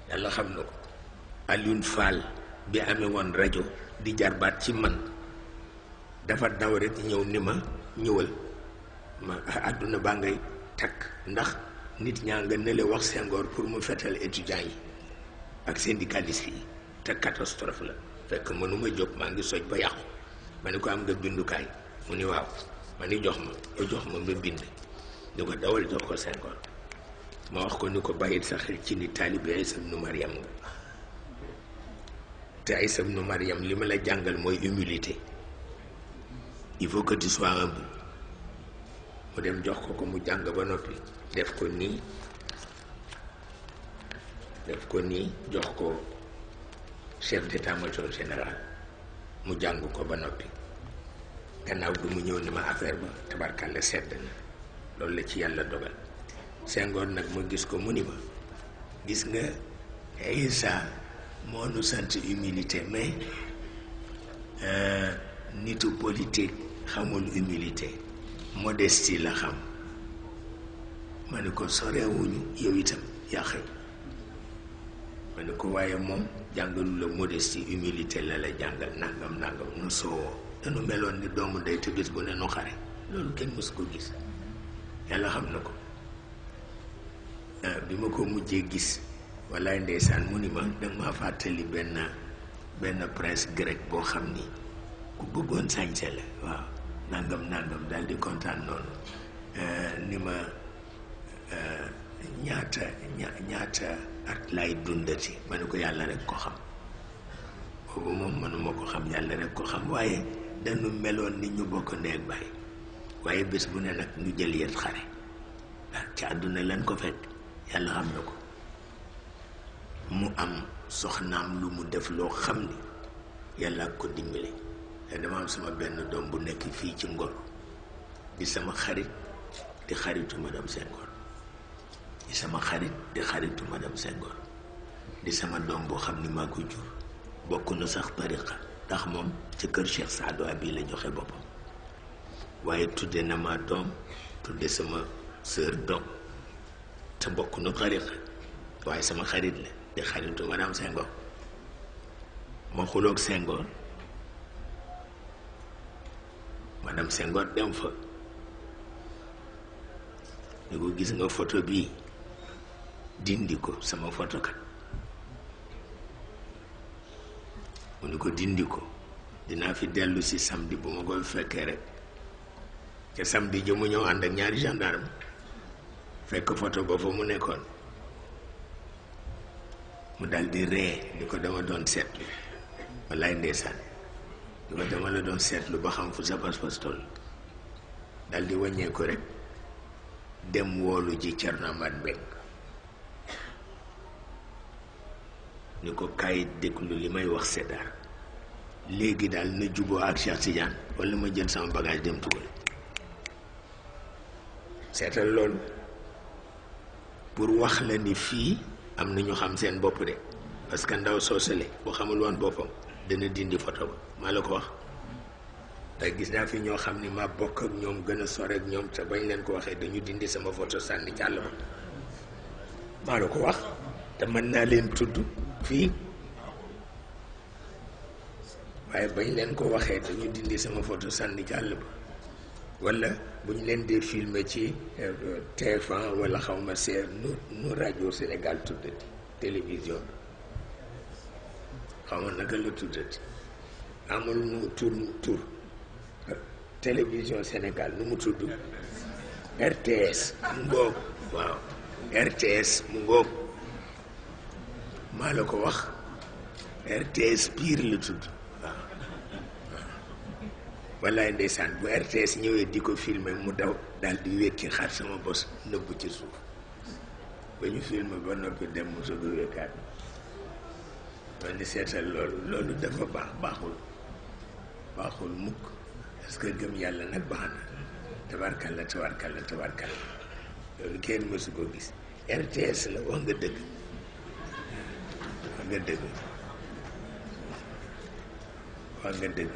yàlla xam na ko. Alioune Fall bi amee woon rajo di jarbaat ci man dafa daw rek ñëw ni ma ñëwal ma àdduna baa ngay takk ndax nit ñaa nga ne le wax Senghor pour mu fetal étudiants yi ak syndicalistes yi te catastrophe la fekk mënuma jóg maa ngi soj ba yàqu ma ni ko am nga bindukaay mu ni waaw ma ni jox ma ma bind ni ko dawal jox ko Senghor ma wax ko ni ko bàyyil sa xel ci ni taalibe Isa ibnu Mariam nga te Isa ibnu Mariam li ma la jàngal mooy humilité il faut que tu sois humble mu dem jox ko mu jàng ba noppi def ko nii jox ko chef d'état-major général mu jàng ko ba noppi gannaaw bi mu ñëw ni ma affaire ba tabarkàlla sedd na loolu la ci yàlla dogal. Senghor nag ma gis ko mu ni ma gis nga Isa moo nu sant humilité mais nitu politique xamul humilité modestie la xam. ma ni ko sorewuñu yow itam yaa xëy ma ni ko waaye moom jàngalu la modestie humilité la la jàngal nangam nu soo dañu meloon ni doomu ndey te bés bu ne nu xare loolu kenn mësu ko gis yàlla xam na ko. bi ma ko mujjee gis wallaay ndeysaan mu ni ma danga ma fàttali benn prince grec boo xam ni ku bëggoon sañse la waaw nangam daal di kontaan noonu ni ma ñaata at lay dundati ma ne ko yàlla rek ko xam boobu moom mënuma ko xam yàlla rek ko xam waaye dañu meloon ni ñu bokk ndeeg bàyyi waaye bés bu ne nag ñu jël yet xare ci àdduna lan ko fekk yàlla xam na ko. mu am soxnaam lu mu def loo xam ni yàlla ko dimbali te dama am sama benn doom bu nekk fii ci Ngor di sama xarit di xaritu madame Senghor di sama xarit di xaritu madame Senghor di sama doom boo xam ni maa ko jur bokk na sax tariqa ndax moom ci kër Cheikh Saadu Abi la joxe boppam waaye tudde na ma doom tudde sama sœur doom te bokk na tariqa waaye sama xarit la di xaritu madame Senghor ma xuloog Senghor madame Senghor dem fa ni ko gis nga photo bii dindi ko sama photo kat mu ni ko dindi ko dinaa fi dellu si samedi bu ma koy fekkee rek te samedi ji mu ñëw ànd ak ñaari gendarme fekk photo ba fa mu nekkoon mu dal di ree ni ko dama doon seetlu wallaay ndeysaan ni ko dama la doon seetlu ba xam fu sa pas-pas toll dal di wàññee ko rek dem woolu ji Thierno Amath Mbengue ni ko kaay déglu li may wax Sédar léegi daal na juboo ak Cheikh Tidiane wala ma jël sama bagage dem tugal seetal loolu pour wax la ni fii am na ñu xam seen bopp de parce que ndaw soosale bu xamul woon boppam dana dindi photo ba maa la ko wax te gis naa fi ñoo xam ni ma bokk ak ñoom gën a sore ak ñoom te bañ leen ko waxee dañu dindi sama photo sànni ci àll ba maa la ko wax te mën naa leen tudd fii waaye bañ leen ko waxee dañu dindi sama photo sànni ci àll ba wala bu ñu leen dee filmer ci TF1 wala xaw ma seer nu rajo Sénégal tuddati télévision xaw ma naka la tuddati amul nu tur télévision Sénégal nu mu tudd RTS mu ngoog waaw RTS mu ngoog maa la ko wax RTS pire la tudd waaw wallaay ndeysaan bu RTS ñëwee di ko filmer mu daw daal di wékki xar sama bos nëbbu ci suuf ba ñu filmer ba noppi dem mu soog a wékkaat ma ni seetal loolu dafa baaxul mukk parce que gëm yàlla nag baax na tabarkalla loolu kenn mësu ko gis RTS la wax nga dëgg wax nga dëgg